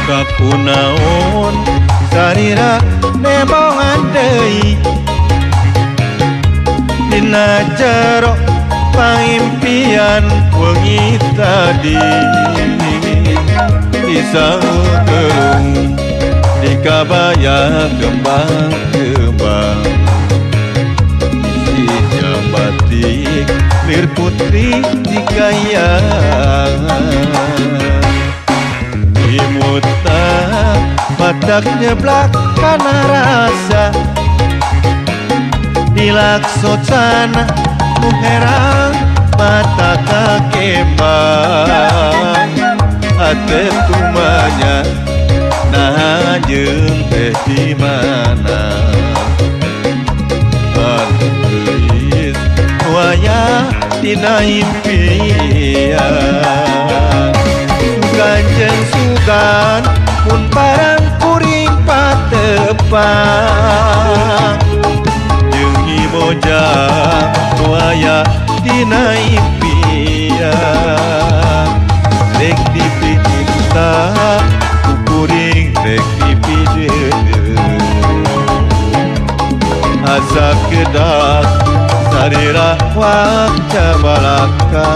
Kakunaon sarira nembongan deui dina jero pangimpian wengi tadi disaeukeung di kabaya kembang-kembang si batik lir putri dikayangan imuta badak nyeblak kana rasa dilaksana nu herang mata kakembang hate tumanya nah jeung teh di mana atuh waya dina impian sugan jeung sugan mun barang kuring patepang jeung Nyi Mojang nu aya dina impian rek dipicinta ku kuring rek dipideudeuh asa kedah sarira waca balaka.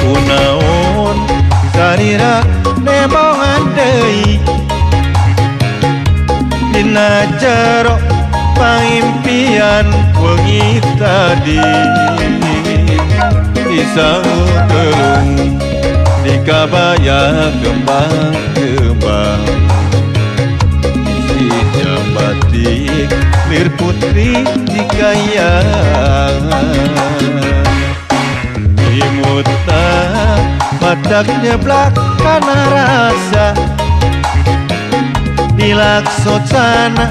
Kunaon sarira nembongan deui dina jero pangimpian wengi tadi disaeukeung di kabaya kembang-kembang si batik lir putri dikayangan imuta badak nyeblak kana rasa dilaksana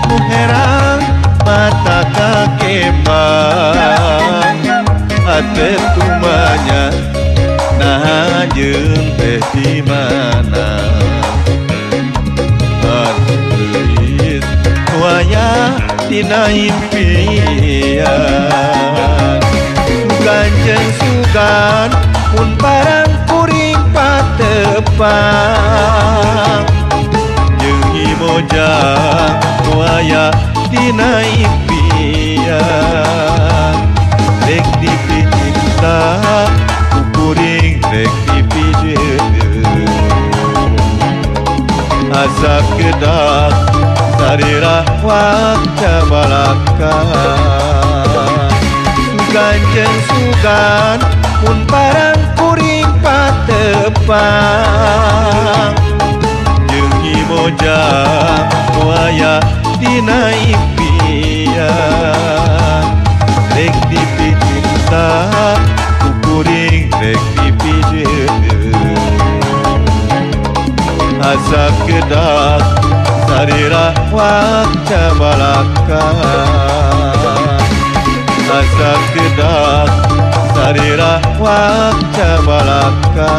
nu herang mata kakembang hate tumanya nah jeung teh di mana atuh waya dina impian sugan jeung sugan mun barang kuring patepang jeung Nyi Mojang nu aya dina impian rek dipicinta ku kuring rek dipideudeuh asa kedah sarira waca balaka. Sugan jeung sugan mun barang kuring patepang jeung Nyi Mojang nu aya dina impian rek dipicinta ku kuring rek dipideudeuh asa kedah sarira waca balaka asa kedah sarira waca balaka.